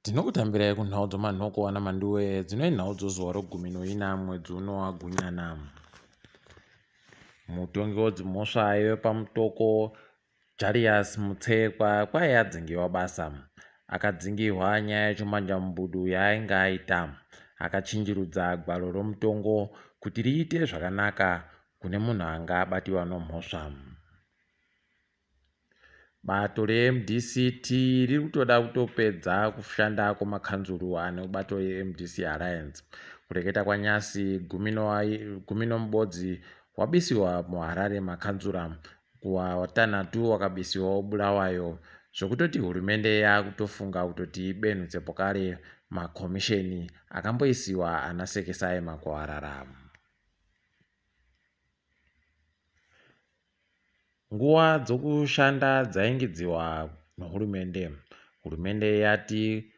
Tinokutambirai kunhau dzomanhoko ana Manduwe dzinove nhau dzozuva rogumi noina mwedzi uno waGunyana. Mutongi wedzimhosva aive paMutoko Jarius Mutsekwa kwai adzingiwa basa. Akadzingirwa nyaya yechimanjambudu yaainge aita. Akachinjirudza gwaro romutongo kuti riite zvakanaka kune munhu anga abatiwa nomhosva. Bato reMDCT riri kutoda kutopedza kushanda kwemakanzuru ane bato reMDC Alliance. Kureketa kwaNyasi, Guminomubodzi wabisiwa muHarare makanzura, kuwatanhatu wakabisiwawo Bulawayo zvekutoti hurumende yakutofunga kutoti ibenhutse pokare makomisheni akamboisiwa ana Sekesai Makowarara. Nguva dzokushanda dzaingidziwa nohurumende. Hurumende yati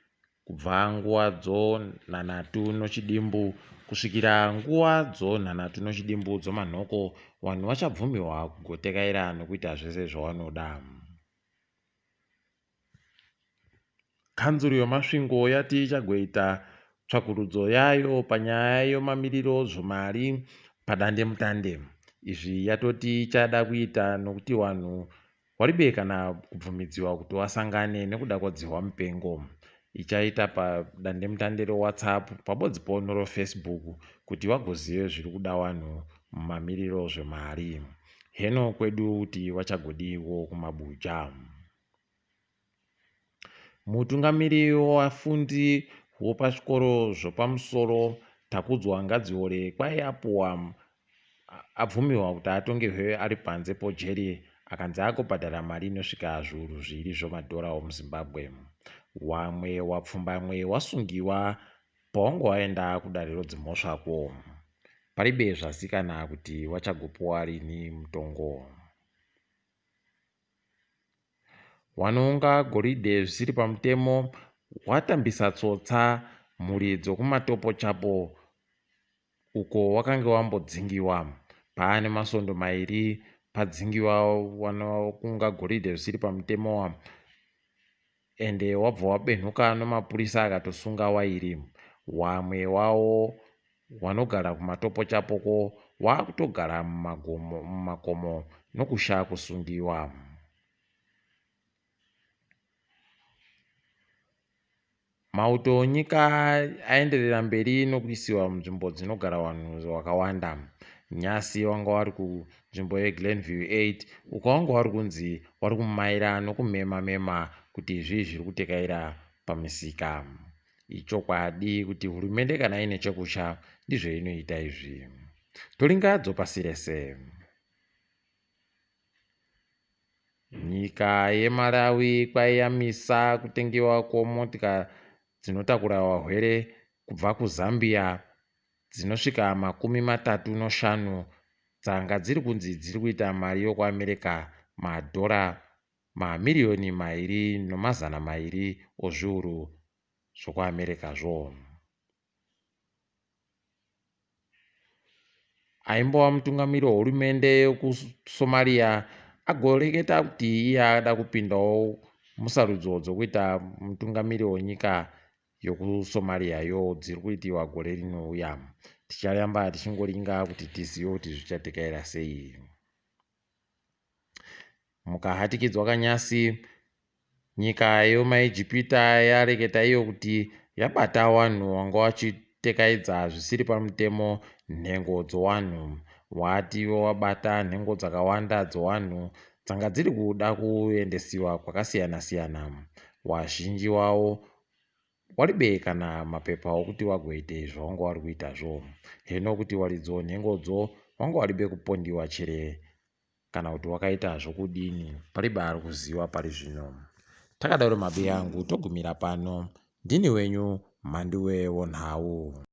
kubva nguva dzonhanhatu nochidimbu kusvikira nguva dzonhanhatu nochidimbu dzomanhoko vanhu vachabvumiwa kugotekaira nokuita zvese zvavanoda. Kanzuru yeMasvingo yati ichagoita tsvakurudzo yayo panyaya yemamiriro ezvemari padandemutande. Izvi yatoti ichada kuita nokuti vanhu waribe kana kubvumidziwa kuti wasangane nekuda kwedzihwa mupengo. Ichaita padandemutande reWhatsApp pabodzi po nereFacebook kuti vagozive zviri kuda vanhu mumamiriro ezvemari. Heno kwedu kuti vachagodiiwo kumabuja. Mutungamiri wevafundi wepazvikoro zvepamusoro Takudzwa Ngadziore kwai apuwa abvumiwa kuti atongerwe ari panze pojeri akanzi akubhadhara mari inosvika zviuru zviiri zvemadhora omuZimbabwe. Wamwe wapfumbamwe wasungiwa pawanga waenda kudare rodzimhosvakwo. Paribe zvazikana kuti wachagopuwa rini mutongo. Wanounga goridhe zvisiri pamutemo watambisa tsotsa mhuri dzokuMatopo-Chapo uko wakange wambodzingiwa. Paane masvondo mairi padzingiwa wanokunga goridhe zvisiri pamutemo ende wabva wabenhuka nomapurisa akatosunga wairi. Wamwe wawo wanogara kuMatopo-Chapoko waakutogara mumakomo nokusha kusungiwa. Mauto enyika aenderera mberi nokuisiwa munzvimbo dzinogara vanhu vakawanda. Nhasi vanga vari kunzvimbo yeGlenview 8 uko vanga vari kunzi vari kumaira nokumema mema kuti zvii zviri kutekaira pamisika. Ichokwadi kuti hurumende kana ine chekutya ndizvo inoita izvi. Toringa dzopasi rese. Nyika yeMalawi kwaiyamisa kutengewa kwomotika dzinotakura vahwere kubva kuZambia dzinosvika 35 dzanga dziri kunzi dziri kuita mari yokuAmerica madhora mamiriyoni mairi nomazana mairi ozviuru zvokuAmerica zvo. Aimbova mutungamiri wehurumende yekuSomalia agoreketa kuti iye ada kupindawo musarudzo dzokuita mutungamiri wenyika yokuSomalia yo dziri kuitiwa gore rinouya. Ticharamba tichingoringa kuti tizive kuti zvichatekaira sei. Mukahatikidzwa kanyasi, nyika yomaIjipita yareketa iyo kuti yabata wanhu wanga wachitekaidza zvisiri pamutemo nhengo dzowanhu. Wati wabata nhengo dzakawanda dzowanhu dzanga dziri kuda kuendesiwa kwakasiyana siyana. Wazhinji wawo waribe kana mapepa okuti wagoite zvawanga wari kuitazvo. Heno kuti waridzo nhengodzo wanga waribe kupondiwa chere kana kuti wakaita zvokudini paribe ari kuziva pari zvino. Takadaro mabi angu togumira pano. Ndini wenyu Mhanduwe wonhau.